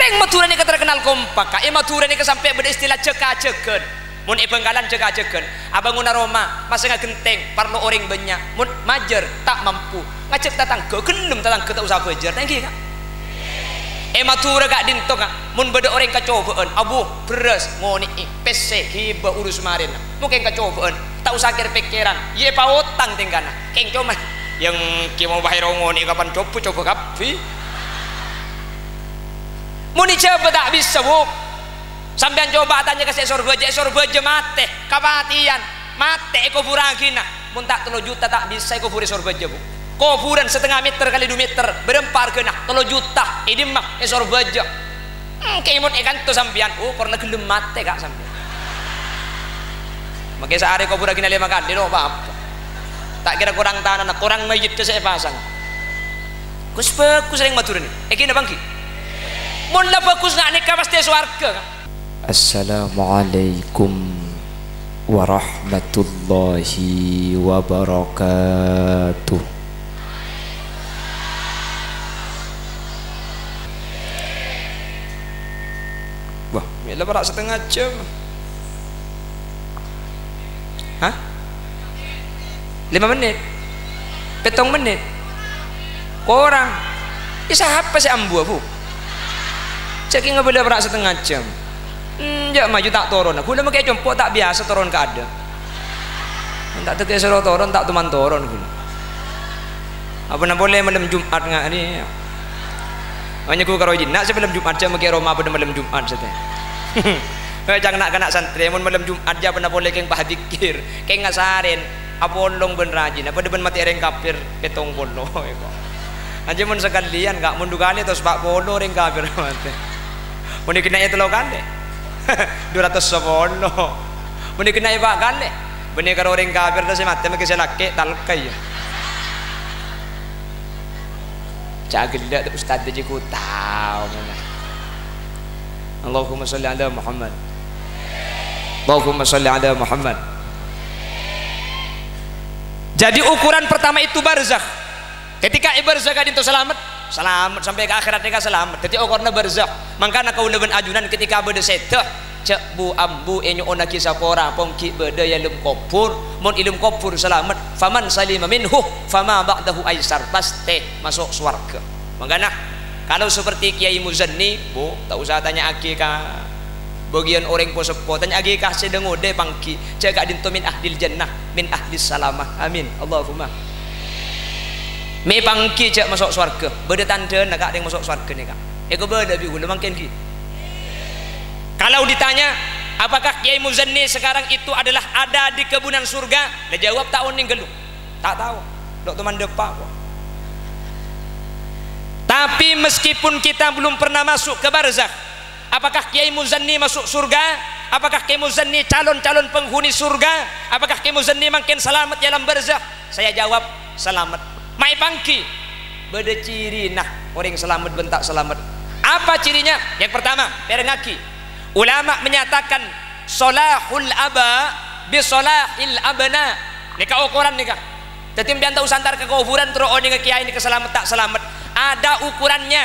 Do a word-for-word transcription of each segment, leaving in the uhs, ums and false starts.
Orèng Madhurâ nèka terkenal kompak, Ka'. È Madhurâ nèka sampè' bâdâ istilah jhâk-ajhâghân. Mon è Bhângkalan jhâk-ajhâghân, abângona roma, masengnga ghentèng, parlo orèng bânnya'. Mon majâr, ta' mampu. Ngajhâk tatangghâ, ghellem tatangghâ ta' osa abhâjâr, ta' ènggi, Ka'? È Madhurâ ka'dinto, Ka', mon bâdâ orèng kacobâ'ân, abu, bherrâs, ngonè'è, pèssè, ghibâ, urus marèna. Mon kèng kacobâ'ân, ta' osa kèr-pèkkèran, iyâ èpaotang tèngkana. Kèng coma, "Yâ ènggi mon bâ'na ngonè'è kapan coba-coba kabbhi." Mon èjâbâ ta' bisa, Bu. Sampèyan coba atanya ka sè è Sorbhâjâ, è Sorbhâjâ matè, kapatèyan, matè èkobhurraghina. Mon ta' tello juta ta' bisa èkobhurrè Sorbhâjâ, Bu. Kobhurân satengnga mèter kalè du mèter, bârâmpa arghâna? Tello juta. È dimma? È Sorbhâjâ. Hmm, kèmon è kanto sampèyan, oh, korna ghellem matè, Ka', sampèyan. Mangkè saarè kobhurraghina lèma kalè, lo, apa-apa. Ta' kèra korang tanana, korang mayyidda sè èpasang. Ghus-bhâghus orèng Madhurâ nè. Ènggi napa ènggi? Mon la bhâghus nga' nèka pastè sowarghâ, Ka'. Assalamualaikum warahmatullahi wabarakatuh. Wah, mè' la para' satengnga jam. Hah? Lèma mennit? Pèttong mennit? Korang? Iyâ, sapa sè ambuwâ, Bu? Ca'èngghâ bâlâ para' satengnga jam. Enjâ', maju ta' toron. Ghulâ makè compo' ta' biyasa toron ka adâ'. Ta' tèkè soro toron, ta' toman toron ghulâ. Apana polè malem Jum'at nga' rè. Manyèghu karo jinna' sè malem Jum'at, jâ' makè roma padâ malem Jum'at satèya. Ca'na na'-kana' santrè, mon malem Jum'at jâ' apana polè kèng padzikir, kèng ngasarèn, apolong bân rajina, padâ bân matè orèng kafir pèttong polo, èko. Ajâ mon sakalèyan, Ka', mon du kalè tos pa' polo orèng kafir matè. Mon èghenna'è tello kalè, du ratos sapolo. Mon èghenna'è pa' kalè, bânnè karo orèng kafir sè matè, makè sè lakè', talka, iyâ. Ca' ghellâ' ustad jâ' ghu tao mèna. Allahumma sholli ala Muhammad. Allahumma sholli ala Muhammad. Jadi, ukuran pertama itu barzakh. Ketika è barzakh ka'dinto salamet, salamet sampè' ka akhèrat nèka salamet. Dhâddhi, okorna barzakh. Mangkana kaulâ bân ajunan ketika bâdâ sèdhâ, jâ' bu-ambu ènyo'onnaghi sapora, pong ghi' bâdâ è dâlem kobhur. Mon è dâlem kobhur salamet, faman salima minhu, fama ba'dahu aisar, pastè maso' sowarghâ. Mangkana, kalau seperti Kiai Muzanni, Bu, ta' osa tanya'aghi ka bâgiyân orèng po-seppo, tanya'aghi ka sè dâ-ngodâ èpangghi, jâ' ka'dinto min ahlil jannah, min ahlis salamah. Amin. Allahumma. Mè' èpangghi jâ' maso' sowarghâ. Bâdâ tandhâna, Ka', rèng maso' sowarghâ nèka. Èkobâlâ bi' ghulâ mangkèn ghi. Kalau ditanya, apakah Kiai Muzanni sekarang itu adalah ada di kebunan surga? La jawab, ta' onèng ghâllu. Ta' tao. Lo' toman dâpa', ko'. Tapi meskipun kita belum pernah masuk ke barzakh, apakah Kiai Muzanni masuk surga? Apakah Kiai Muzanni calon-calon penghuni surga? Apakah Kiai Muzanni mangkèn salamet è alam barzakh? Saya jawab, salamet. Ma' èpangghi, bâdâ cirina orèng salamet bân ta' salamet. Apa cirinya? Yang pertama, pèrengngaghi. Ulama menyatakan, "Sholahul aba bi sholahil abna." Nèka okoran nèka. Dhâddhi, sampèyan ta' osa entar ka kobhurân terro onènga kiyaè nèka salamet ta' salamet. Ada ukurannya.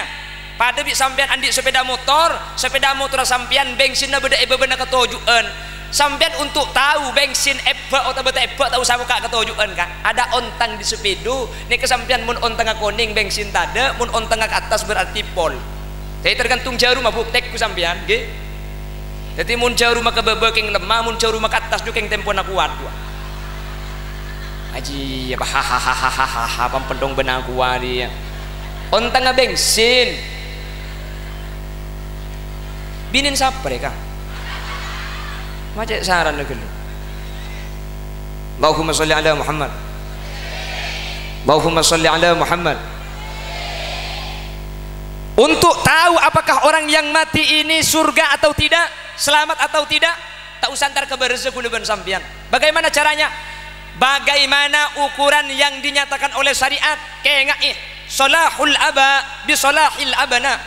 Padâ bi' sampèyan andi' sepeda motor, sepeda motor sampèyan bensinna bâdâ è bâbâna katoju'ân. Sampèyan untuk tao bensin ebbâ' otabâ ta' ebbâ' ta' osa bukka' katoju'ân, Ka'. Ada ontang di sepeda, nèka sampèyan mon ontangnga konèng bensin tadâ', mon ontangnga ka attas berarti pol. Jadi tergantung jhârumma buktekku sampèyan, ngghi. Dhâddhi, mon jhârumma ka bâbâ kèng lemma, mon jhârumma ka attas jâ kèng tempona kowat, wa. Aji, apa, hahaha, pampèddhong bân aku, wa, iyâ. Ontang bensin. Binèn sapa, rè, Ka'? Macè' saran lagi lu. Allahumma sholli ala Muhammad. Allahumma sholli ala Muhammad. Untuk tahu apakah orang yang mati ini surga atau tidak, selamat atau tidak, ta' osa entar ka barzakh ghulâ bân sampèyan. Bagaimana caranya? Bagaimana ukuran yang dinyatakan oleh syariat? Kènga'è, sholahul aba bi sholahil abna.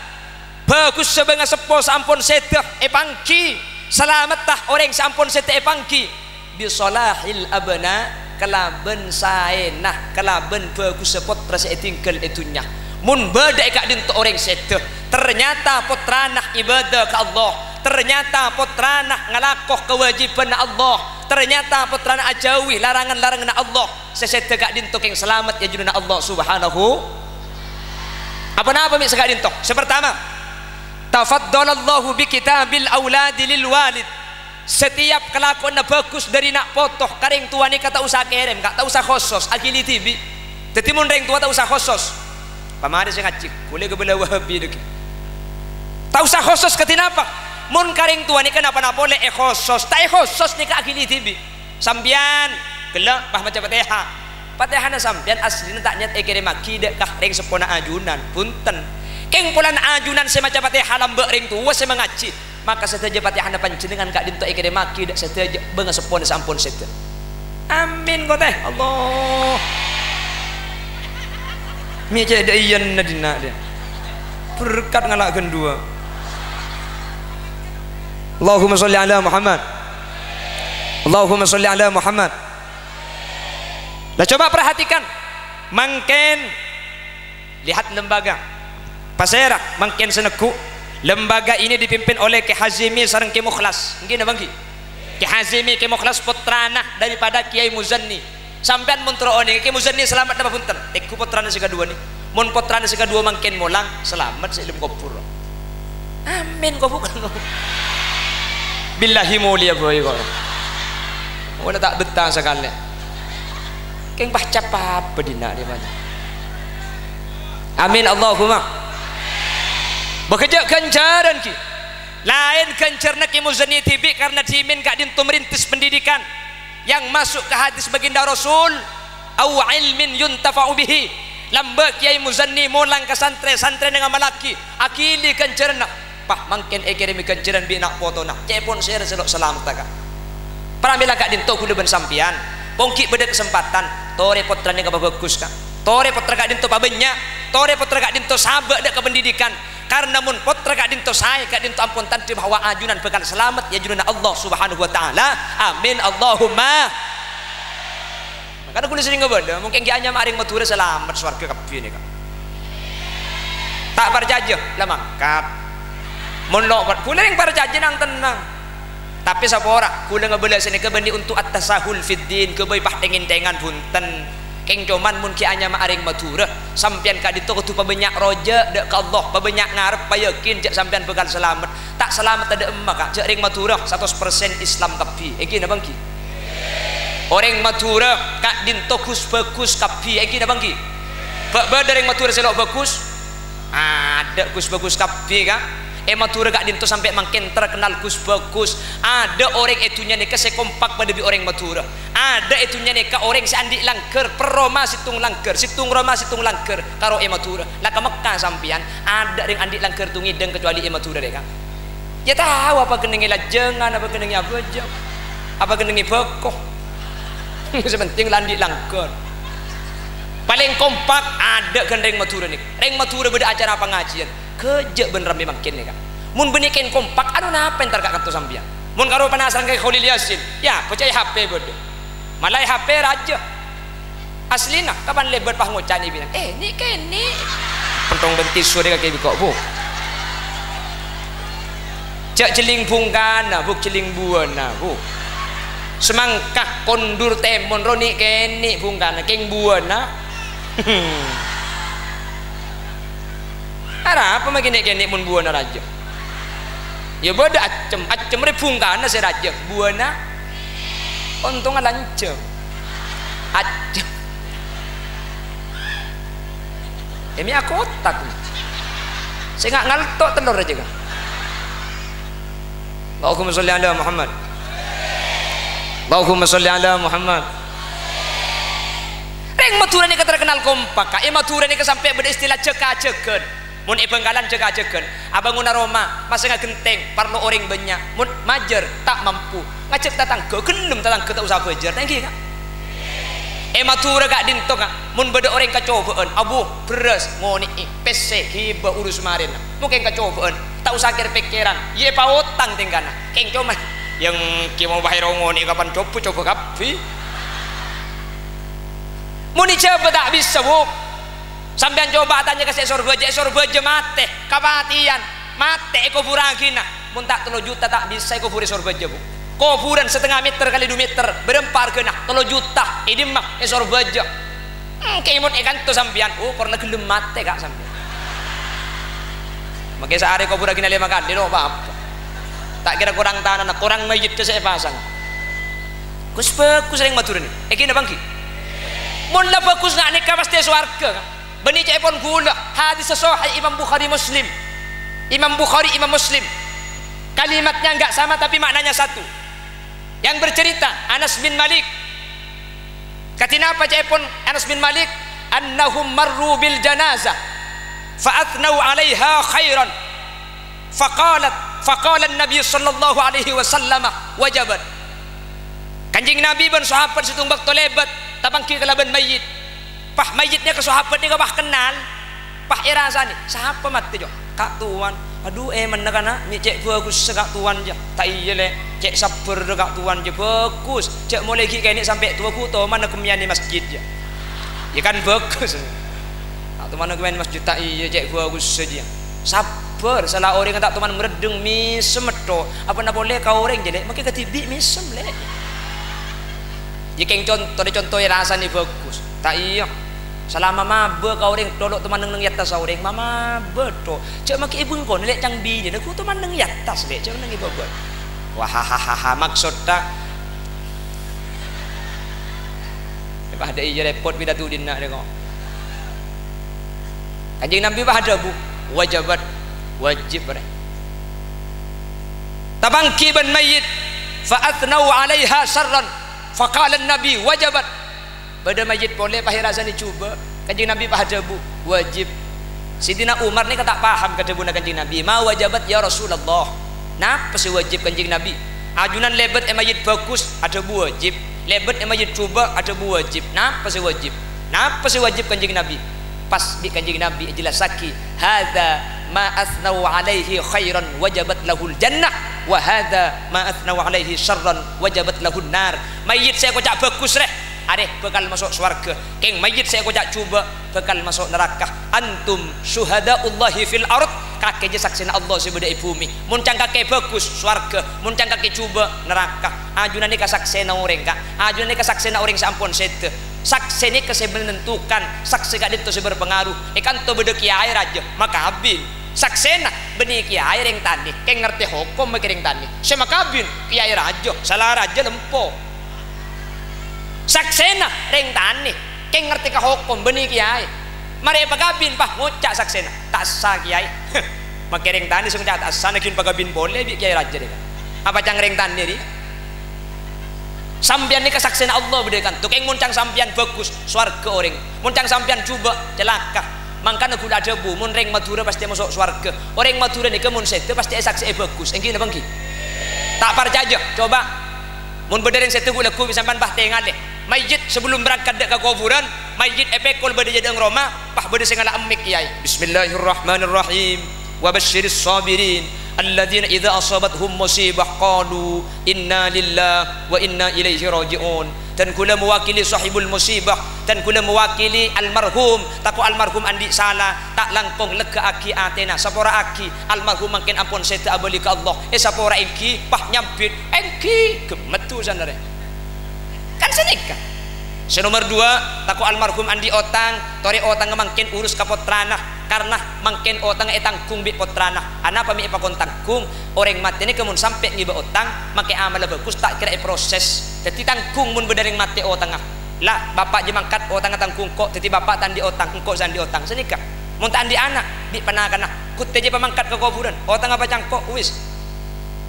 Bhâghussa bângaseppo sè ampon sèdhâ èpangghi, salametta orèng sè ampon sèdhâ èpangghi. Bi sholahil abna, kalabân saèna, kalabân bhâghussa pottra sè ètinggal è dhunnya. Mon bâdâ è ka'dinto orèng sèdhâ, Ternyata pottrana ibadah ka Allah. Ternyata pottrana ngalako kawâjibhânna Allah. Ternyata pottrana ajâuwi larangan-laranganna Allah. Sè sèdhâ ka'dinto kèng salamet è ajunanna Allah Subhanahu. Apa-napa mè' sè ka'dinto? Sè partama, tafaddalallahu bi kitabil auladi lil walid. Setiap kalakowanna bhâghus dhâri na' poto, ka rèng towa nèka ta' osa kèrèm, Ka', ta' osa khosos, aghili dhibi'. Dhâddhi mon rèng towa ta' osa khosos. Pamarè sè ngajhi, kulâ kabâlâ Wahabi dhâggi'. Ta' osa khosos kadhi napa? Mon ka rèng towa nèka napa-napa polè èkhosos, ta' èkhosos nèka aghili dhibi'. Sampèyan ghellâ' pas maca Fatèha. Fatèhana sampèyan aslina ta' niyat èkèrèmmaghi dhâ' ka rèng seppona ajunan, bhunten. Kèng polana ajunan sè maca Fatèha lambâ' rèng towa sè mangajhi, maka sadhâjâ Fatèhana panjhennengngan ka'dinto èkèrèmmaghi dhâ' sadhâjâ bângaseppona sè ampon sèdhâ. Amin, kotè. Allah. Mè' cè' dhâ' iyâ na dinna' dhâ'. Berkat ngala' ghân duwâ'. Allahumma sholli ala Muhammad. Allahumma sholli ala Muhammad. Lah, coba perhatikan. Mangkèn, lihat lembaga. Pasèra mangkèn sè neggu'? Lembaga ini dipimpin oleh Kè Hazimi sareng Kè Mukhlas. Ènggi napa ènggi? Kè Hazimi, Kè Mukhlas pottrana daripada Kiai Muzanni. Sampèyan mon terro onèng, Kè Muzanni salamet napa bhunten? Tèngghu pottrana sè kaduwâ nè. Mon pottrana sè kaduwâ mangkèn molang, salamet sè è dâlem kobhur. Amin, kok bukan? Billahi molèya bhâi kok. Wala ta' bettah sakalè. Kèng pas cap apa dinna' rè, Pak? Amin, Allahumma. Bâ ghâjâ' ghânjhârân ghi. Laèn ghânjhârânna Kè Muzanni dhibi' karna dhimèn ka'dinto merintis pendidikan yang masuk ke hadis baginda Rasul, "Au ilmin yuntafa'u bihi." Lambâ' Kiai Muzanni molang ka santrè, santrèna ngamallaghi, aghili ghânjhârânna. Pas mangkèn èkèrèmè ghânjhârân bi' na' potona. Cè' pon sèra sè lo' salametta, Ka'. Pramèla ka'dinto ghulâ bân sampèyan, pon ghi' bâdâ kasempadhân, torè pottrana nèka pabhâghus, Ka'. Torè pottra ka'dinto pabânnya', torè pottra ka'dinto sabâ' dhâ' ka pendidikan. Karna mon pottra ka'dinto saè, ka'dinto ampon tandhi bahwa ajunan bhâkal salamet è ajunanna Allah Subhanahu wa Ta'ala. Amin, Allahumma. Karna ghulâ serrèng ngabâlâ, mungkin ghi' anyama arèng Madhurâ salamet sowarghâ kabbhi nèka. Ta' parcajâ, la mangkat. Mon lo' par-, ghulâ rèng parcajâ nang-tennang. Tapè sapora, ghulâ ngabâlâ sanèka bânnè onto' at-tasahul fid din, ghâbây pa-, èng-èntèngan bhunten. Kèng coman mon ghi' anyama arèng Madhurâ, sampèyan ka'dinto kodhu pabânnya' rojâ dhâ' ka Allah, pabânnya' ngarep, payakin jhâ' sampèyan bhâkal salamet. Ta' salamet tadâ' emma, Ka', jhâ' rèng Madhurâ satos persen Islam kabbhi. Ènggi napa ènggi? Orèng Madhurâ ka'dinto ghus-bhâghus kabbhi. Ènggi napa ènggi? Bâ-, bâdâ rèng Madhurâ sè lo' bhâghus? Adâ' ghus-bhâghus kabbhi, Ka'. È Madhurâ ka'dinto sampè' mangkèn terkenal ghus-bhâghus. Adâ' orèng è dhunnya nèka sè kompak padâ bi' orèng Madhurâ. Adâ' è dhunnya nèka orèng sè andi' langghâr, perroma sèttong langghâr, sèttong roma sèttong langghâr, karo è Madhurâ. La ka Mekka sampèyan, adâ' rèng andi' langghâr tong-ngèdâng kecuali è Madhurâ rè, Ka'. Ya tao apa kennengnge lajângan, apa kennengnge abhâjâng, apa kennengnge bhâko. Sè penting la andi' langghâr. Palèng kompak, adâ' ghân rèng Madhurâ nèka. Rèng Madhurâ bâdâ acara pangajiân, ghâjâ' bân rammè mangkèn nèka. Mon bânnè kèng kompak, anu napa entar ka' kanto sampèyan? Mon karo penasaran ka Kholil Yasin, ya, poca'è H P bâdâ. Malaè H P rajâ. Aslina, kapan lèbât pas ngoca' nè binèna, "Eh, nè' kènè'." Pentong bân tisu rè kakè bi' ko', Bu. Jhâ' jhelling bhungkana, Bu, jhelling buwâna, Bu. Samangka kondur tèmon ro nè' kènè' bhungkana, kèng buwâna. Arapa maghi nè'-kènè' mon buwâna rajâ? Ya bâdâ accem, accem rè bhungkana sè rajâ, buwâna ontongnga lanjhâng. Accem. Emi akotak. Sè nga' ngalto' tellor rajâ, Ka'. Allahumma sholli ala Muhammad. Allahumma sholli ala Muhammad. Rèng Madhurâ nèka terkenal kompak, Ka'. È Madhurâ nèka sampè' bâdâ istilah jhâk-ajhâghân. Mon è Bhângkalan jhâk-ajhâghân, abângona roma, masengnga ghentèng, parlo orèng bânnya'. Mon majâr, ta' mampu. Ngajhâk tatangghâ, ghellem tatangghâ ta' osa bhâjâr. Ta' ènggi, Ka'? È Madhurâ ka'dinto, Ka', mon bâdâ orèng kacobâ'ân, abu, bherrâs, ngonè'è, pèssè, ghibâ, urus marèna. Mon kèng kacobâ'ân, ta' osa kèr-pèkkèran, iyâ èpaotang tèngkana. Kèng coma, "Yâ ènggi mon bâ'na ro ngonè'è kapan cobâ, cobâ kabbhi." Mon èjhâbâ ta' bisa, Bu. Sampèyan coba atanya ka sè è Sorbhâjâ, è Sorbhâjâ matè, kapatèyan, matè èkobhurraghina. Mon ta' tello juta ta' bisa èkobhurè Sorbhâjâ, Bu. Kobhurân satengnga mèter kalè du mèter, bârâmpa arghâna? Tello juta. È dimma? È Sorbhâjâ. Hmm, kèmon è kanto sampèyan. Oh, korna ghellem matè, Ka', sampèyan. Makè saarè kobhurraghina lèma kalè, lo, apa-apa. Ta' kèra korang tanana, korang mayyidda sè èpasang. Gus, bhâghus rèng Madhurâ nè. Èngghi napa èngghi? Mon la bhâghus nga' nèka pastè sowarghâ, Ka'. Bânnè ca'èpon ghulâ, hadis sahih Imam Bukhari Muslim. Imam Bukhari, Imam Muslim. Kalimatnya enggak sama tapi maknanya satu. Yang bercerita Anas bin Malik. Kadhi napa ca'èpon Anas bin Malik? "Annahum marru bil janazah fa athnau 'alaiha khairan. Faqalat, faqala an-Nabi sallallahu alaihi wasallam, 'Wajabat.'" Kanjeng Nabi bân sahabat sèttong bâkto lèbât tapangghi kalabân mayyit. Pas mayyit nèka, sahabat nèka pas kennal. Pas èrasanè, sapa matè, jâ? Ka' Towan. Adhu, è, mennèng kana', mè' cè' bhâghussa Ka' Towan, jâ. Ta' iyâ, Lè', cè' sabbhârrâ Ka' Towan, jâ. Bhâghus. Jâ' molaè ghi' kènè' sampè' towa, ghu' tomanna kemmèyanè masjid, jâ. Iyâ kan bhâghus. Ta' tomanna kemmèyanè masjid, ta' iyâ, cè' bhâghussa, jâ. Sabbhâr, sala orèng ta' toman mereddheng, mèsem, tho. Apana polè ka orèng, jâ, Lè', makè kadhibi' mèsem, Lè'. Iyâ kèng conto, conto èrasanè bhâghus. Ta' iyâ. Salama mabâ ka orèng, tolo' toman neng-neng è attas orèng, ma-, mabâ, tho. Jâ' makè è bengkona, Lè', cang binèna, ghu' toman neng è attas, Lè', jâ' neng è bâbâ. Wahahahaha, maksodda. Pas dâ' iyâ rèpot pidato dinna' rè, ko'. Kanjeng Nabi pas adhâbu, "Wajabat, wajib, rè." Tapangghi bân mayyit, "Fa athnau 'alaiha syarran, faqala an-Nabi, 'Wajabat.'" Bâdâ mayyit polè pas èrasanè jhubâ'. Kanjeng Nabi pas adhâbu, "Wajib." Sidina Umar nèka ta' paham ka dhâbuna Kanjeng Nabi, "Ma wajabat ya Rasulullah?" Napa sè wajib, Kanjeng Nabi? Ajunan lèbât è mayyit bhâghus, adhâbu wajib. Lèbât è mayyit jhubâ', adhâbu wajib. Napa sè wajib? Napa sè wajib, Kanjeng Nabi? Pas bi' Kanjeng Nabi èjellassaghi, "Hadza ma asnau alaihi khairan wajabat lahul jannah, wa hadza ma asnau alaihi syarran wajabat lahun nar." Mayyit sè èkoca' bhâghus, rè, arè bhâkal maso' sowarghâ. Kèng mayyit sè èkoca' jhubâ' bhâkal maso' naraka. "Antum syuhada'ullahi fil ard." Kakè jâ saksèna Allah sè bâdâ è bhumè. Mon cangkakè bhâghus, sowarghâ. Mon cangkakè jhubâ', naraka. Ajunan nèka saksèna orèng, Ka'. Ajunan nèka saksèna orèng sè ampon sèdhâ. Saksè nèka sè menentukan, saksè ka'dinto sè berpengaruh. È kanto bâdâ kèyaè rajâ, makabin. Saksèna bânnè kèyaè rèng tanè, kèng ngartè hokom makè rèng tanè. Sè makabin, kèyaè rajâ, sala rajâ lempo. Saksèna rèng tanè, kèng ngartè ka hokom, bânnè kèyaè. Marè èpakabin, pas ngoca' saksèna, "Ta' essa, Kèyaè." Makè rèng tanè sè ngoca' ta' essa, naghin pakabin polè bi' kèyaè rajâ rèya. Apa ca'na rèng tanè rèya? Sampèyan nèka saksèna Allah bâdâ è kanto. Kèng mon ca'na sampèyan bhâghus, sowarghâ orèng. Mon ca'na sampèyan jhubâ', calaka. Mangkana ghulâ adhâbu, mon rèng Madhurâ pastè maso' sowarghâ. Orèng Madhurâ nèka mon sèdhâ pastè èsaksè'è bhâghus. Èngghi napa èngghi? Ta' parcajâ, coba. Mon bâdâ rèng sèdhâ ghu-, lagghu' bi' sampèyan pas tengalè. Mayyit sabellum berangkat dâ' ka kobhurân, mayyit èpèkol bâdâ è jhâdhâng roma, pas bâdâ sè ngala' emmik, Kèyaè. Bismillahirrahmanirrahim. "Wa basysyiris shabirin, alladzina idza asabathum musibah qalu inna lillahi wa inna ilaihi raji'un." Dan ghulâ mewakili sahibul musibah, dan ghulâ mewakili almarhum, tako' almarhum andi' sala, ta' langkong leggâ'aghi atèna, sapora'aghi, almarhum mangkèn ampon sèdhâ abâli ka Allah, èsapora èngghi, pas nyambit, èngghi, ghemmet dhusana rè. Kan sanèka. Sè nomer duwâ', tako' almarhum andi' otang, torè otangnga mangkèn urus ka pottrana, karna mangkèn otangnga ètangghung bi' pottrana. Anapa mè' èpakon tangghung? Orèng matè nèka mon sampè' ngibâ otang, makè amalla bhâghus ta' kèra èprosès. Dhâddhi tangghung mon bâdâ rèng matè otangnga. La, bapa' jiyâ mangkat, otangnga tangghung engko', dhâddhi bapa' ta' andi' otang, engko' sè andi' otang. Sanèka. Mon ta' andi' ana', bi' panakanna, ghuttè jiyâ pamangkat ka kobhurân, otangnga pacangko', wis.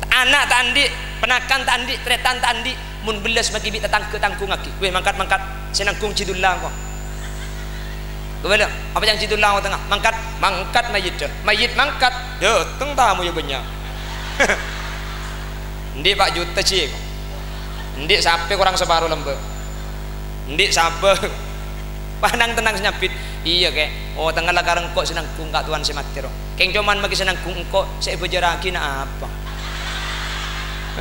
Ana' ta' andi', panakan ta' andi', tarètan ta' andi', mon bellas maghi bi' tatangghâ tanggungngaghi. Wèh, mangkat, mangkat. Sè nangghung Jidulla engko'. Kabâlâ, apa ca'na Jidulla otangnga? Mangkat, mangkat mayyiddhâ. Mayyit mangkat, dâteng tamoyya bânnya'. Endi' pa' juta, Ji? Endi' sapè korang saparo lambâ'? Endi' sabâ? Pas nang-tennang sè nyambit, "Iyâ, Kè. Otangnga la karè engko' sè nangghung, Ka' Towan sè matè, ro." Kèng coma maghi sè nangghung engko', sè èbhâjârraghi na' apa?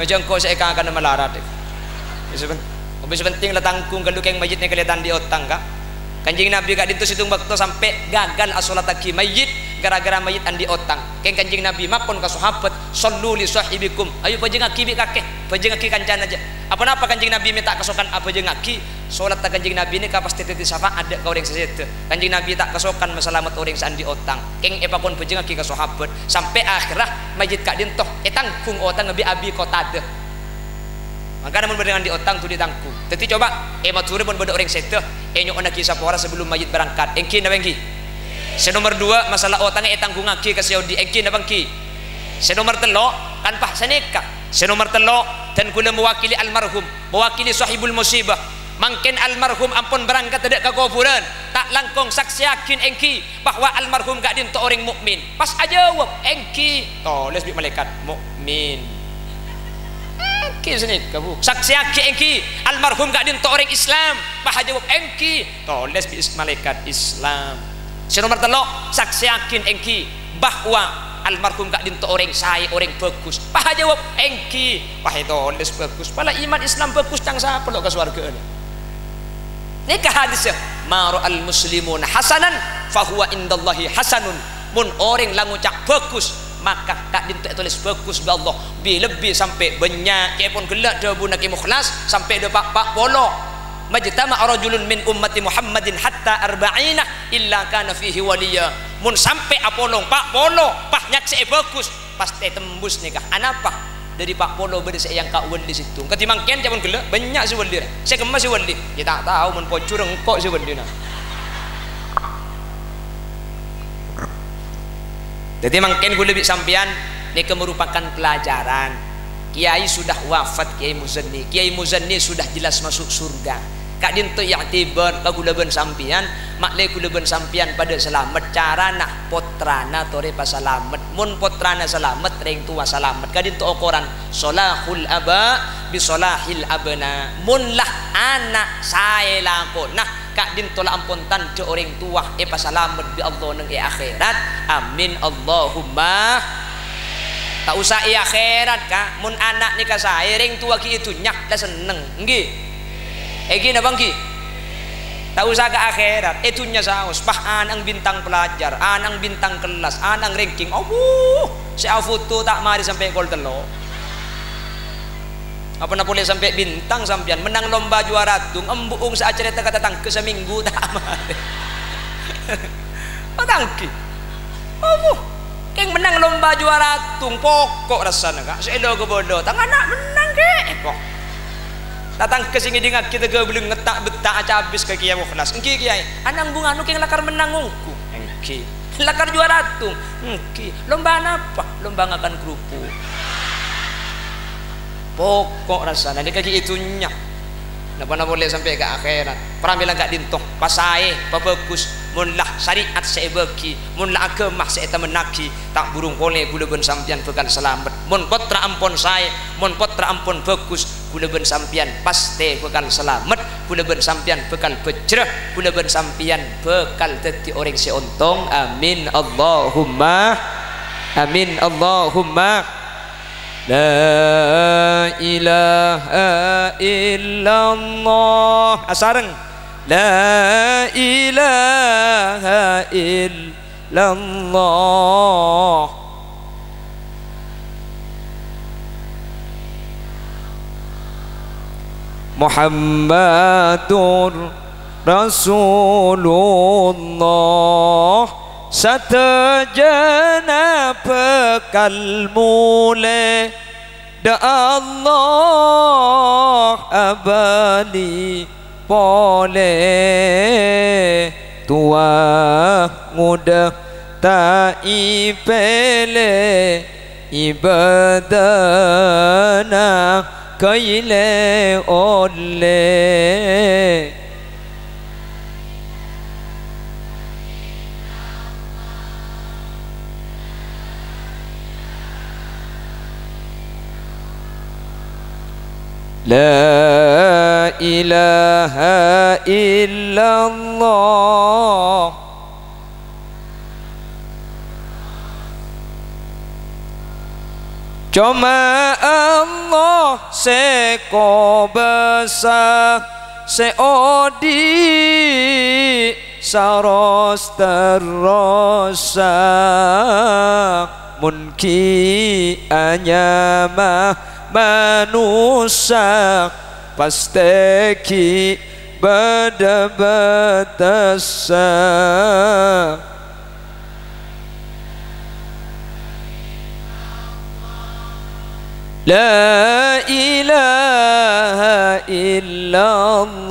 Jhâ' engko' sè èkakana malarat, è. Wis pen-, wis penting la tangghung ghâllu kèng mayyit nèka lè ta' andi' otang, Ka'. Kanjeng Nabi ka'dinto sèttong bâkto sampè' gagal asolattaghi mayyit gara-gara mayyit andi' otang. Kèng Kanjeng Nabi makon ka sahabat, "Shollu li shahibikum." Ayo bhâjângngaghi bi' kakè, bhâjângngaghi kancana jâ. Aponapa Kanjeng Nabi mè' ta' kasokan abhâjângngaghi? Solatta Kanjeng Nabi nèka pastè dhâddhi syafa'at dâ' ka orèng sè sèdhâ. Kanjeng Nabi ta' kasokan masalamet orèng sè andi' otang. Kèng èpakon bhâjângngaghi ka sahabat. Sampè' akhèrra mayyit ka'dinto ètangghung otangnga bi' Abi Qatadah. Mangkana mon bâdâ andi' otang, duli tangghung. Dhâddhi, coba, è Madhurâ mon bâdâ orèng sèdhâ, ènyo'onnaghi sapora sabellun mayyit berangkat. Èngghi napa èngghi? Sè nomer duwâ', masalah otangnga ètangghungngaghi ka sè odi'. Èngghi napa èngghi? Sè nomer tello', kan pas sanèka. Sè nomer tello', dân kaulâ mewakili almarhum, mewakili sahibul musibah. Mangkèn almarhum ampon berangkat dâ' ka kobhurân, ta' langkong saksèyaghi èngghi bahwa almarhum ka'dinto orèng mukmin. Pas ajâwâb, "Èngghi." Tolès bi' malaèkat, "Mukmin." Èngghi sanèka, Bu. Saksèyaghi èngghi, almarhum ka'dinto orèng Islam. Pas ajâwâb, "Èngghi." Tolès bi' is-, malaèkat, "Islam." Sè nomer tello', saksèyaghi èngghi bahwa almarhum ka'dinto orèng saè, orèng bhâghus. Pas ajâwâb, "Èngghi." Pas ètolès bhâghus. Pala iman Islam bhâghus, ca'na sapa lo' ka sowarghâ? Nèka hadissa, "Ma ra'al muslimuna hasanan, fahuwa indallahi hasanun." Mon orèng la ngoca' bhâghus, maka ka'dinto ètolès bhâghus bi' Allah. Bi-, lebbi sampè' bânnya', kèpon ghellâ' dhâbuna Kè Mukhlas, sampè' dâpa' pa' polo. "Majtama'a rajulun min ummati Muhammadin hatta arba'ina illa kana fihi waliya." Mon sampè' apolong, pa' polo, pas nyaksè'è bhâghus, pastè tembus nèka. Anapa? Dâri pa' polo bâdâ sè èangka' wali sèttong. Kadhi mangkèn, ca'na ghellâ', bânnya' sè wali, ra. Sè kemma sè wali? Ya, ta' tao, mon pojhur engko' sè walina. Dhâddhi, mangkèn kaulâ bi' sampèyan nèka merupakan pelajaran. Kiai sudah wafat, Kiai Muzanni. Kiai Muzanni sudah jelas masuk surga. Ka'dinto i'tibar ka kaulâ bân sampèyan, ma'lè kaulâ bân sampèyan padâ salamet, carana pottrana torè pasalamet. Mon pottrana salamet, rèng towa salamet. Ka'dinto okoran sholahul aba bi sholahil abna. Mon la ana' saè lakona, ka'dinto la ampon tandhâ orèng towa èpasalamet bi' Allah neng è akhèrat. Amin, Allahumma. Ta' osa è akhèrat, Ka'. Mon ana' nèka saè, rèng towa ghi' è dhunnya la senneng, èngghi? Èngghi napa èngghi? Ta' osa ka akhèrat, è dhunnya saos, pas ana'na bintang pelajar, ana'na bintang kellas, ana'na ranking. Abbhu, sè afoto ta' marè sampè' kol tello'. Apana polè sampè' bintang sampèyan, mennang lomba juara tung, embu'ung sè acarèta ka tatangghâ samènggu ta' marè. Tatangghâ. Abbhu, kèng mennang lomba juara tung, poko' rassana, Ka'. Sè èlo-kabâlo, tang ana' mennang, Kè', èko. Tatangghâ sè ngèdingngaghi tèghâ blengnget ta' betta acabis ka Kiai Mukhlas. "Èngghi, Kiai, ana'na bungana kèng lakar mennang ongghu." "Èngghi." "Lakar juara tung." "Èngghi." "Lomba napa?" "Lomba ngakan kerupuk." Poko' rassana, nèka ghi' è dhunnya. Napa-napa polè sampè' ka akhèrat. Pramèla ka'dinto, pasaè, pabhâghus. Mon la syariat sè èbâghi, mon la aghâma sè ètamennaghi, ta' burung polè kaulâ bân sampèyan bhâkal salamet. Mon pottra ampon saè, mon pottra ampon bhâghus, kaulâ bân sampèyan pastè bhâkal salamet, kaulâ bân sampèyan bhâkal bhâjjhrâ, kaulâ bân sampèyan bhâkal dhâddhi orèng sè ontong. Amin, Allahumma amin, Allahumma. La ilaha illallah. Asareng. La ilaha illallah. Muhammadur Rasulullah. Sadhâjâna bhâkal molè dâ' Allah abâli polè, towa ngodâ ta' èpèlè, ibâdâna kailè ollè. La ilaha illallah. Coma Allah sè kobâsa, sè odi' saros terrosa, mon ghi' anyama manossa, pastè ghi' bâdâ bâtessa. La ilaha illallah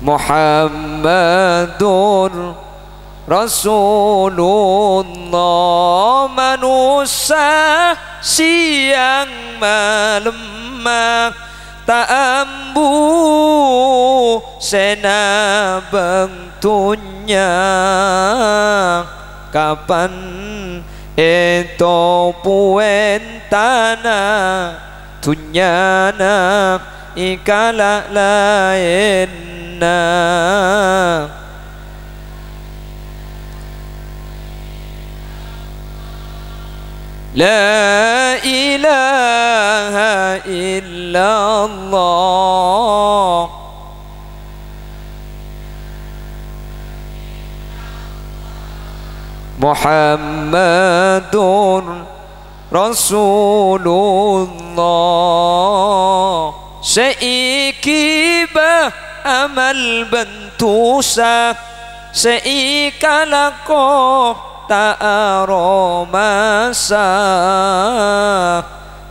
Muhammadur Rasulullah. Manossa sèyang malemma ta' ambu sè nabâng dhunnya, kapan ètopo entana dhunnyana èkala' laènna. La ilaha illallah Muhammadur Rasulullah. Sè èghibâ amal bân dhusa, sè èkalako ta' aromasa.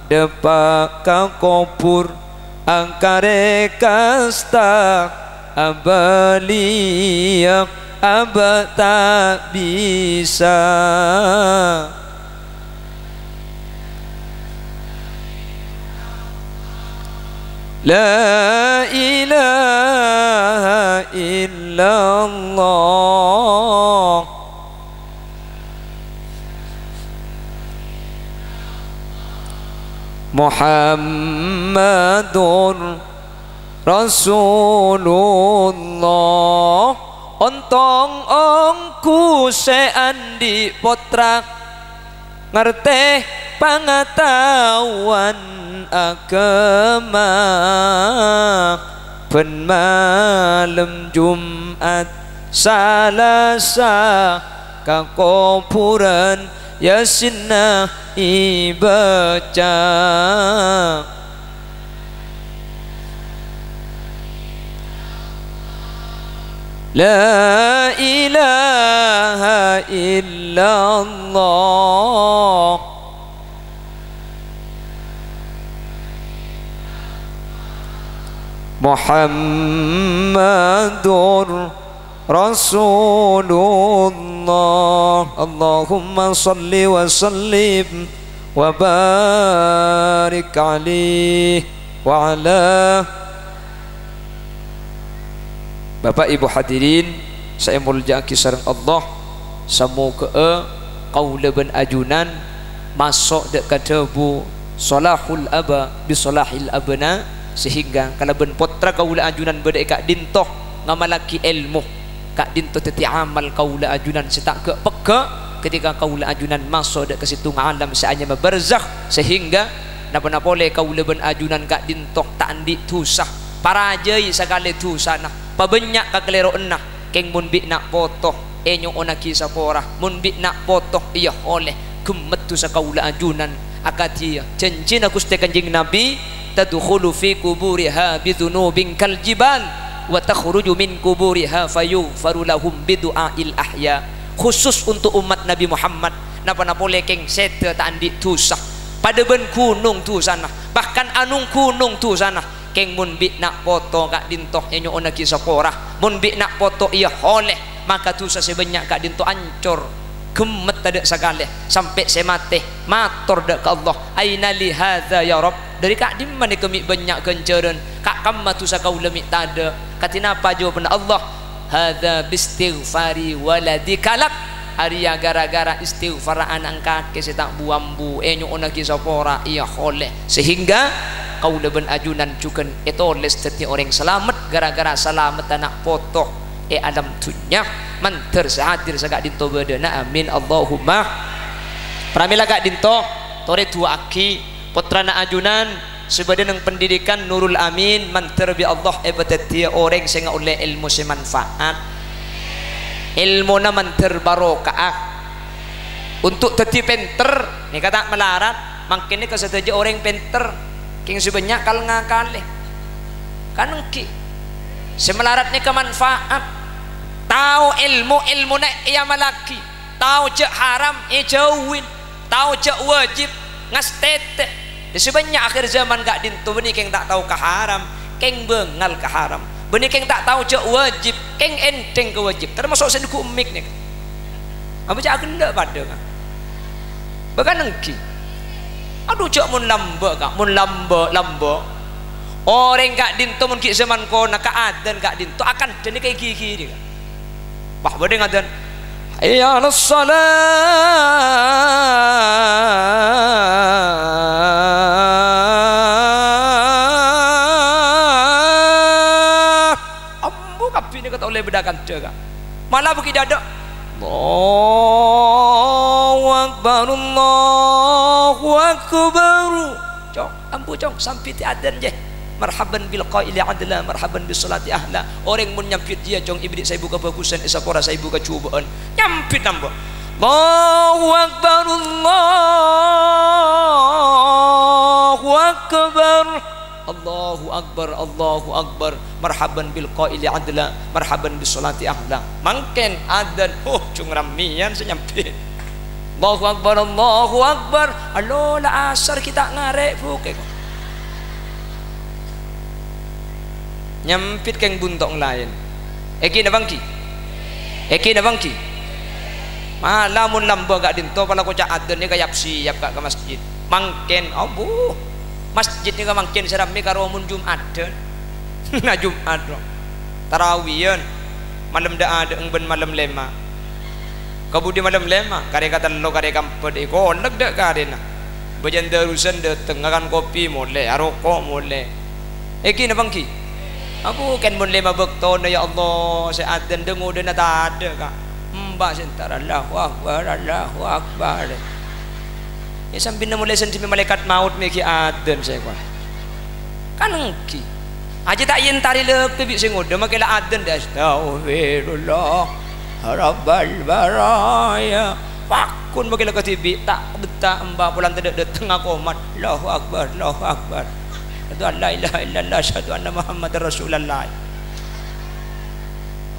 Dâpa' ka kobhur angkarè kasta, abâliyâ abâ' ta' bisa. La ilaha illallah Muhammadur Rasulullah. Ontong ongghu sè andi' pottra, ngartè pangataowan aghâma, bân malem Jum'at Salasa ka kobhurân Yasinna èbâca. La ilaha illallah Muhammadur Rasulullah. Allahumma shalli wa sallim wa barik alaihi wa ala. Bapak Ibu hadirin sè èmoljâ'aghi sareng Allah, samoghâ'â kaulâ bân ajunan maso' dâ' ka dhâbu "Shalahul aba bi shalahil abna", sehingga kalabân pottra kaulâ ajunan bâdâ è ka'dinto ngamallaghi èlmo, ka'dinto dhâddhi amal kaulâ ajunan sè ta' ghâ'-pegghâ' ketika kaulâ ajunan maso' dâ' ka sèttong alam sè anyama barzakh, sehingga napa-napa polè kaulâ bân ajunan ka'dinto ta' andi' dhusa, parajâi sakalè dhusana, pabânnya' kakalèrowanna, kèng mon bi' na' poto ènyo'onnaghi sapora, mon bi' na' poto èyaholè, ghemmet dhusa kaulâ ajunan. Akadhi jhânjhina Ghustè Kanjeng Nabi, "Tadkhulu fi quburiha bi dzunubin kal jibal, wa takhruju min quburiha fa yughfaru lahum bi du'ail ahya." Khusus untuk umat Nabi Muhammad, napa-napa polè kèng sèdhâ ta' andi' dhusa, padâ bân ghunong dhusana, bahkan anong ghunong dhusana. Kèng mon bi' na' poto ka'dinto ènyo'onnaghi sapora, mon bi' na' poto èyaholè, maka dhusa sè bânnya' ka'dinto ancor, ghemmet tadâ' sakalè, sampè' sè matè mator dâ' ka Allah, "Aina li hadza ya Rabb? Dâri ka'dimma nèka mè' bânnya' ghânjhârân? Ka' kamma dhusa kaulâ mè' tadâ'." Kadhi napa jawabanna Allah? "Hadza bistighfari waladika lak." Arèya ghârâ-ghârâ istighfarra ana' kakè sè ta' bu-ambu, ènyo'onnaghi sapora, èyaholè. Sehingga kaulâ bân ajunan jhughân ètolès dhâddhi orèng salamet ghârâ-ghârâ salamedda na' poto è alam dhunnya. Mandhâr sè hadir saka'dinto bâdâna. Amin, Allahumma. Pramèla ka'dinto, torè du'aaghi pottrana ajunan sè bâdâ neng pendidikan Nurul Amin, mandhâr bi' Allah èpadhâddhiyâ orèng sè ngaollè èlmo sè manfaat. Èlmona mandhâr barokah. Untuk dhâddhi pènter, nèka ta' malarat, mangkèn nèka sadhâjâ orèng pènter, kèng sè bânnya' kal-ngakalè. Kan ènggi. Sè malarat nèka manfaat. Tao èlmo, èlmona èamallaghi. Tao jhâ' haram, èjhâuwi. Tao jhâ' wajib, ngastètè. Sè bânnya' akhir zaman ka'dinto bânnè kèng ta' tao ka haram, kèng bângal ka haram. Bânnè kèng ta' tao jhâ' wajib, kèng ènthèng ka wajib. Tamaso' sè neggu' mik nèka. Apa jhâ' ghellâ' padâ, Ka'? Bâ kan ènggi. Adhu, jhâ' mon lambâ', Ka'. Mon lambâ', lambâ'. Orèng ka'dinto mon ghi' zaman kona ka adzan ka'dinto akandhâna ka ghi-ghiri, Ka'. Wah, bâdâ ngadan. "Hayya 'alas shalah." Ambu kabbhi nèka ta' ollè bâdâ kandhâ, Ka'. Mala bâgi dâdâ. "Allahu Akbar, Allahu Akbar." Cong. Ambu, Cong, sampèdhi adzan, jâ. Marhaban bil qaili adla, marhaban bis sholati ahla. Orèng mon nyambit jiyâ, Cong, èberri' saèbu kabhâghusân, èsapora saèbu kajhubâ'ân. Nyambit nambâ. Allahu Akbar, Allahu Akbar. Allahu Akbar, Allahu Akbar. Marhaban bil qaili adla, marhaban bis sholati ahla. Mangkèn adzan, huh, jung rammèyan sè nyambit. Allahu Akbar, Allahu Akbar. Allo, la asar ghi' ta' ngarè', Bu, kèko. Nyambit kèng bunto' laèn. Ènggi napa ènggi? Ènggi napa ènggi? Mala mon lambâ' ka'dinto, pala koca' adzan nèka yap-siyap, Ka', ka masjid. Mangkèn, ambu. Masjid nèka mangkèn sè rammè karo mon Jum'adhân. Nah, Jum'at, ro. Tarawiyan. Malem dâ'-adâ'eng bân malem lèma'. Kabudi malem lèma', karè katello, karè kaempat, èkollek dâ' karèna. Bâjâng darusan dâteng, ngakan kopi molè, aroko' molè. Ènggi napa ènggi? Abu, kèng mon lèma' bâktona, ya Allah, sè adzan dâ-ngodâna tadâ', Ka'. Emba' sè entar, "Allahu Akbar, Allahu Akbar." È, sambina molè sèndhimè malaèkat maot mè' ghi' adzan sè, wah. Kan ènggi. Ajâ ta' èyentarè lèbâ bi' sè ngodâ, makè la adzan dâ', "Astaghfirullah rabbal baraya." Pakon makè la kadhibi', ta' betta emba' polana tadâ' dâteng akomat. "Allahu Akbar, Allahu Akbar. Asyhadu an la ilaha illallah, asyhadu anna Muhammadar Rasulullah."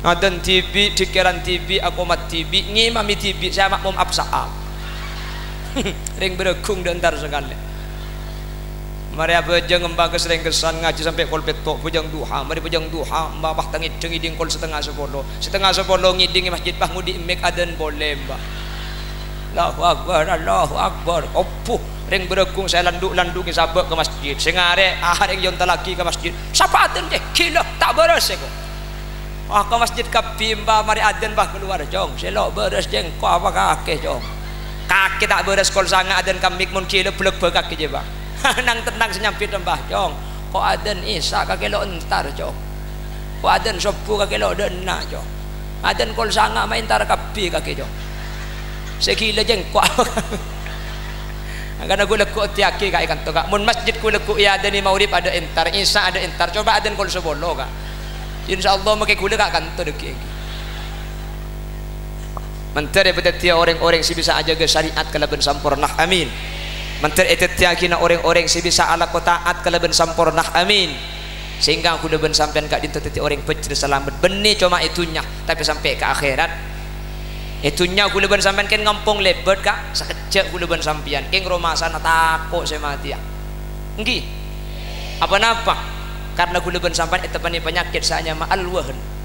Adzan dhibi', dhikèran dhibi', akomat dhibi', ngimami dhibi', sè amakmum apsa'al. Rèng bârâghung dâ' entar sakalè. Marè abhâjâng emba' ka sèrèngkessan ngajhi sampè' kol pètto', bhâjâng duha. Marè bhâjâng duha, emba' pas ta' ngèdhing ngèdhing kol satengnga sapolo. Satengnga sapolo ngèdhing è masjid pas ngodhi' mik adzan polè, emba'. Allahu Akbar, Allahu Akbar. Obuh, rèng bârâghung sè landu'-landu' ngèsabâ' ka masjid. Sè ngarè', ah, rèng èontallaghi ka masjid. Sapa adzan, Cè'? Ghilâ, ta' bârâs, kok. Wah, ka masjid kabbhi, emba' marè adzan, bâh, kalowar, Cong. Sè lo' bârâs, Cè', engko' apa kakè, Cong? Kakè ta' bârâs kol sanga' adzan ka mik, mon ghilâ bâlâk bâkakè, jâ, Pak. Nang-tennang sè nyambit, embah, Cong. Ko' adzan Isya kakè lo' entar, Cong. Ko' adzan Sobbhu kakè lo' dâ' enna', Cong. Adzan kol sanga' ma' entar kabbhi kakè, Cong. Sè ghilâ, Cè', engko' apa? Karana ghulâ ghu' oddhiyaghi, Ka', è kanto, Ka'. Mon masjid ghulâ ghu' èadzanè maghrib adâ' entar, Isya adâ' entar, coba adzan kol sapolo, Ka'. Insyaallah makè ghulâ ka kanto dhâggi'. Mandhâr èpadhâddhiyâ orèng-orèng sè bisa ajâgâ syariat kalabân samporna. Amin. Mandhâr èdhâddhiyâghina orèng-orèng sè bisa alako ta'at kalabân samporna. Amin. Sehingga ghulâ bân sampèyan ka'dinto dhâddhi orèng bhâjjhrâ salamet, bânnè coma è dhunnya, tapè sampè' ka akhèrat. È dhunnya ghulâ bân sampèyan kèng ngampong lèbât, Ka', sakejjhâ' ghulâ bân sampèyan, kèng romasana tako' sè matèya. Ènggi. Apa-napa? Karna ghulâ bân sampèyan èteppanè panyakèt sè anyama al-wahn.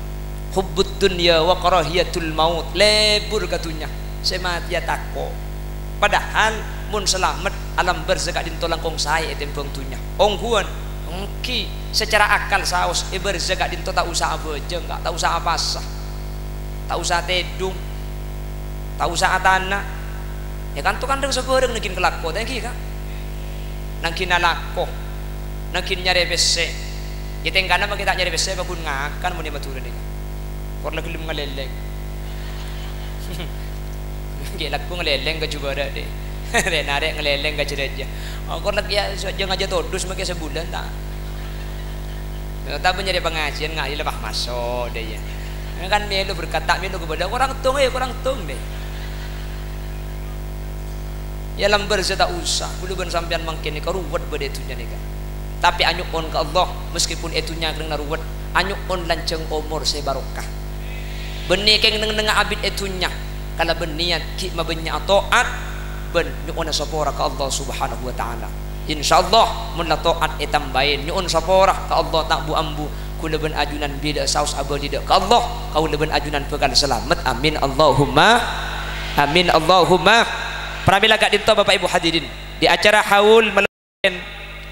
Hubbud dunya wa karahiyatul maut. Lebur ka dhunnya. Sè matèya tako'. Padahal mon salamet, alam barzakh ka'dinto langkong saè ètèmbhâng dhunnya. Ongghuwân, ènggi, secara akal saos è barzakh ka'dinto ta' osa abhâjâng, Ka', ta' osa apasa. Ta' osa tèdung, ta' osa atana'. Yâ kanto kandhâng sabhârâng nangghin kalako, ta' ènggi, Ka'? Nangghin alako, nangghin nyarè pèssè. Yâ tèngkana makè ta' nyarè pèssè, paggun ngakan mon è Madhurâ nèka. Kor la ghellem ngalèlèng. Ghi' lagghu ngalèlèng ka jubârâ, dhi. Rè'-narè' ngalèlèng ka jârèya. Okor lagi ya, so-, jâ' ngajâ todus makè sabulân, ta'? Tapè nyarè pangajiân, ngalè lepas maso', dâ' iyâ. Kan mèlo berkat, ta' mèlo kabâlâ, korang tong, eh, korang tong, dâ'. Ya, lambâr sè ta' osa, kaulâ bân sampèyan mangkèn nèka ruwet bâdâ è dhunnya nèka. Tapè anyo'on ka Allah, meskipun è dhunnya kennengnganna ruwet, anyo'on lanjhâng omor sè barokah. Bânnè kèng neng-ennengnga abit è dhunnya, kalabân niyat ghi' mabânnya' ta'at bân nyo'ona sapora ka Allah Subhanahu wa Ta'ala. Insyaallah, mon la ta'at ètambâi, nyo'on sapora ka Allah ta' bu-ambu, kaulâ bân ajunan bilâ saos abâli dâ' ka Allah, kaulâ bân ajunan bhâkal salamet. Amin, Allahumma amin, Allahumma. Pramèla ka'dinto, Bapak Ibu hadirin, di acara haul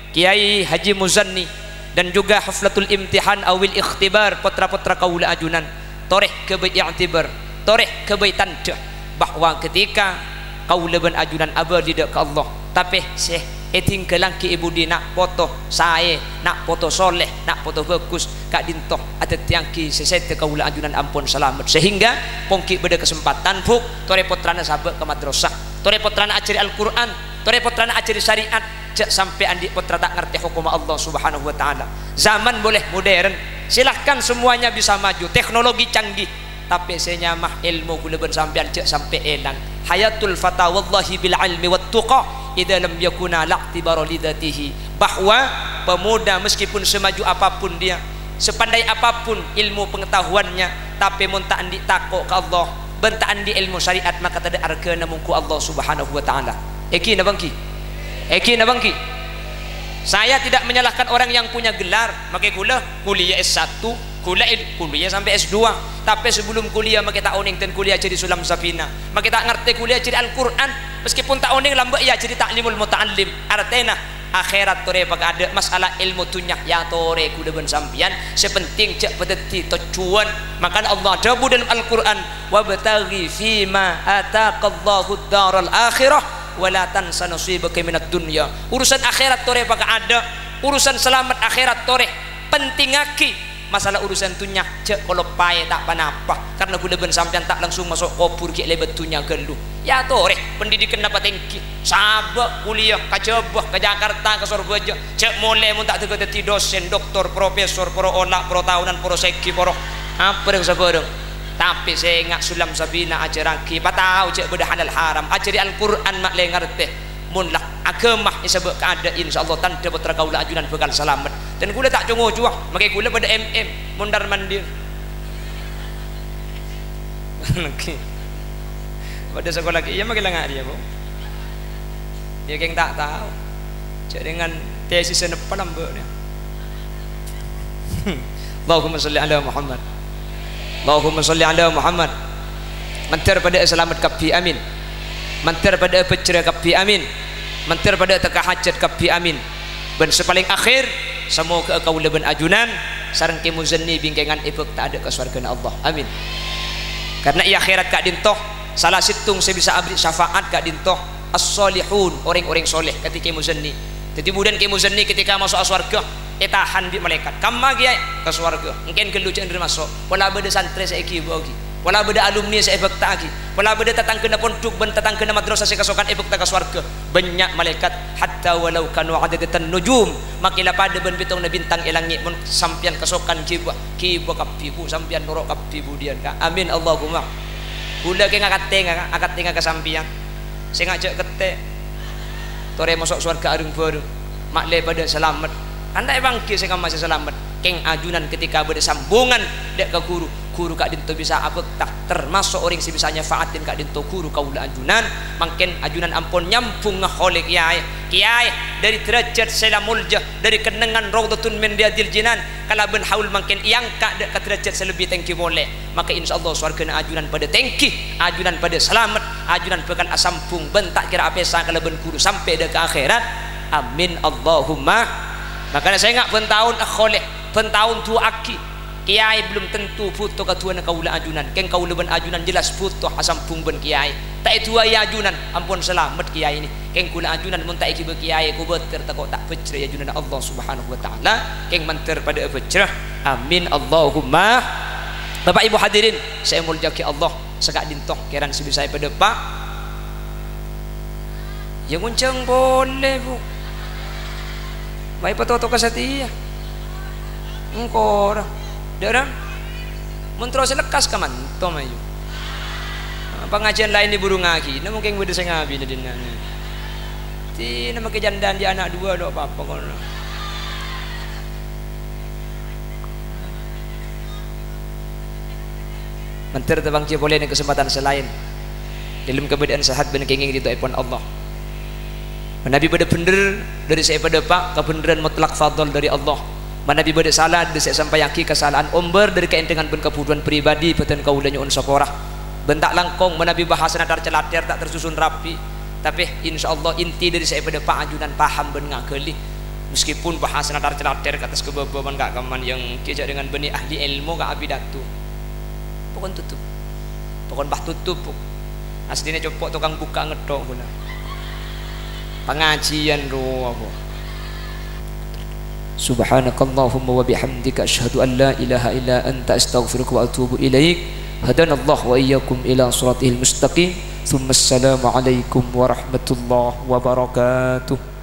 Kèyaè Haji Muzanni dan juga haflatul imtihan awil ikhtibar pottra-pottra kaulâ ajunan, torè ghâbây i'tibar, torè ghâbây tandhâ bahwa ketika kaulâ bân ajunan abâli dâ' ka Allah, tapè sè ètingghâlaghi è budi na' poto saè, na' poto soleh, na' poto bhâghus, ka'dinto adhâddhiyâghi sè sèdhâ kaulâ ajunan ampon salamet. Sehingga ponggi bâdâ kasempadhân, Bu', torè pottrana sabâ' ka madrasah, torè pottrana ajhâri Al-Qur'an, torè pottrana ajhâri syariat, jhâ' sampè' andi' pottra ta' ngartè hokomma Allah Subhanahu wa Ta'ala. Zaman boleh modern, silahkan semuanya bisa maju, teknologi canggih, tapè sè nyama èlmo kaulâ bân sampèyan jhâ' sampè' èlang. Hayatul fata wallahi bil ilmi wat tuqa, idza lam yakuna la'tibara li dzatihi. Bahwa pemuda meskipun semaju apapun dia, sepandai apapun ilmu pengetahuannya, tapè mon ta' andi' tako' ka Allah, bân ta' andi' èlmo syariat, maka tadâ' arghâna mongghu Allah Subhanahu wa Ta'ala. Èngghi napa èngghi? Èngghi napa èngghi? Saya tidak menyalahkan orang yang punya gelar, makè kaulâ kuliah S satu, kaulâ ed-, kuliah sampè' S dua. Tapè sebelum kuliah makè ta' onèng dhân kuliah ajhâri Sulam Sabina, makè ta' ngartè kuliah ajhâri Al-Qur'an. Meskipun ta' onèng lambâ' ya ajhâri ta'limul muta'allim. Artèna, akhèrat torè pakadâ', masalah èlmo dhunnya ya torè kaulâ bân sampèyan, sè penting jhâ' padhâddhi tojjhuwân. Mangkana Allah adhâbu dâlem Al-Qur'an, "Wabtaghi fima ataqallahud daral akhirah, wa la tansa nasibaka minad dunya." Urusan akhèrat torè pakadâ', urusan salamet akhèrat torè pentingngaghi. Masalah urusan dhunnya, jhâ' kaloppaè ta' pa-napa, karna kaulâ bân sampèyan ta' langsung maso' kobhur ghi' lèbât dhunnya ghâllu. Ya torè, pendidikanna patèngghi, sabâ' kuliah ka Jhâbâ, ka Jakarta, ka Sorbhâjâ, jhâ' molè mon ta' dâgghâ dhâddhi dosen, doktor, profesor, poro ola', poro taonan, poro sèghi, poro apa rèng sabârâng. Tapè sènga' Sulam Sabina ajhârraghi, patao jhâ' bâdâ halal haram, ajhâri Al-Qur'an ma' lè ngartè. Mon la aghâma èsabâ' kaadâ', insyaallah tandhâ pottra kaulâ ajunan bhâkal salamet. Dhân kaulâ ta' co-ngocowa, makè kaulâ padâ M M, mondar-mandir. Padâ sakola kèya makè la nga' rèya, Bu. Ya, kèng ta' tao. Jhâ' rèngan tesis sè neppa lambâ' nè. Allahumma sholli ala Muhammad. Allahumma sholli ala Muhammad. Mandhâr padâ'â salamet kabbhi, amin. Mandhâr padâ'â bhâjhrâ kabbhi, amin. Mandhâr padâ'â tekka hajhât kabbhi, amin. Bân sè palèng akhèr, samoghâ'â kaulâ bân ajunan sareng Kè Muzanni bingkèngan èbhâkta dâ' ka sowarghâna Allah. Amin. Karna è akhèrat ka'dinto, sala sèttong sè bisa aberri' syafaat ka'dinto as-shalihun, orèng-orèng shalèh, kadhi Kè Muzanni. Dhâddhi, budhân Kè Muzanni ketika maso'a sowarghâ, ètahan bi' malaèkat. "Kamma, Kèyaè?" "Ka sowarghâ." "Èngkèn ghâllu, jhâ' nèndhâr maso'." Pola bâdâ santrè sè èghibâ'âghi. Pola bâdâ alumni sè èbhâkta'aghi. Pola bâdâ tatangghâna pondhuk bân tatangghâna madrasah sè kasokan èbhâkta ka sowarghâ. Bânnya' malaèkat, "Hatta walau kanu adadatan nujum." Makè la padâ bân pèttongnga bintang è langngè', mon sampèyan kasokan ghibâ, ghibâ kabbhi, Bu, sampèyan noro' kabbhi budiyân, Ka'. Amin, Allahumma. Kaulâ kèng akatènga, Ka', akatènga ka sampèyan. Sènga' jhâ' kettè'. Torè maso' sowarghâ areng-bhâreng. Ma' lè padâ salamet. Kan ta' èpangghi sè kamma sè salamet. Kèng ajunan ketika bâdâ sambungan dâ' ka ghuru, ghuru ka'dinto bisa abhâkta, termaso' orèng sè bisa nyafa'atin ka'dinto ghuru kaulâ ajunan. Mangkèn ajunan ampon nyambhungnga holè kèyaè. Kèyaè, dâri dârâjhât sè la molja, dâri kennengngan Raudhatun min Riyadil Jinan, kalabân haul mangkèn èangka' dâ' ka dârâjhât sè lebbi tèngghi polè. Maka insyaallah sowarghâna ajunan padâ tèngghi, ajunan padâ salamet, ajunan bhâkal asambhung bân ta' kèra apèsa kalabân ghuru sampè' dâ' ka akhèrat. Amin, Allahumma. Makana sènga' bân taon akholè, bân taon du'aaghi. Kèyaè belum tentu bhuto kadu'âna kaulâ ajunan. Kèng kaulâ bân ajunan jelas bhuto asambhung bân kèyaè. Ta' èdu'aè ajunan, ampon salamet kèyaè nè. Kèng kaulâ ajunan mon ta' èghibâ kèyaè kobâtèr tako' ta' bhâjhrâ è ajunanna Allah Subhanahu wa Ta'ala. Kèng mandhâr padâ'â bhâjhrâ. Amin, Allahumma. Bapak Ibu hadirin sè èmoljâ'aghi Allah, saka'dinto kèran sè bisa èpadâpa'. Ya ngonjhâng polè, Bu. Bâi patotoka satèya. Engko' ra. Dâ'râ. Mon terro sè lekkas kamanto, mayu. Pangajiân laèn èburungngaghi, na mungkin bâdâ sè ngabinè dinna'. Dinna' makè jhândhâna ana' duwâ', lo' apa-apa kono. Mandhâr tabâng jiyâ polè neng kasempadhân sè laèn. Dâlem kabâdâ'ân sehat bân kèngèng ridhoèpon Allah. Manabi bâdâ bhendher, dâri sè èpadâpa' kabhendherrân mutlak fadl dâri Allah. Manabi bâdâ sala, dâri sè èsampayaghi kasala'an ombâr dâri kaèntèngan bân kabhudhuwân pribadi, bhâdhân kaulâ nyo'on sapora. Bân ta' langkong, manabi bhâsana tar-calathèr ta' tersusun rapi. Tapè, insyaallah, inti dâri sè èpadâpa' ajunan paham bân ngaghâli. Meskipun bhâsana tar-calathèr ka attas ka bâbâ bân ka' kaman yang kèjhâ' dengan bânnè ahli èlmo ka' apidato. Pokon tutup. Pokon pas tutup, Bu. Asdina coppo' tokang bukka' ngetthok, Bu, la. Pangajiân rowa, Bu. Subhanakallahumma wa bihamdika, asyhadu an la ilaha illa anta, astaghfiruka wa atubu ilaik. Hadanallahu wa iyyakum ila siratihil mustaqim. Tsumma assalamu alaikum warahmatullahi wabarakatuh.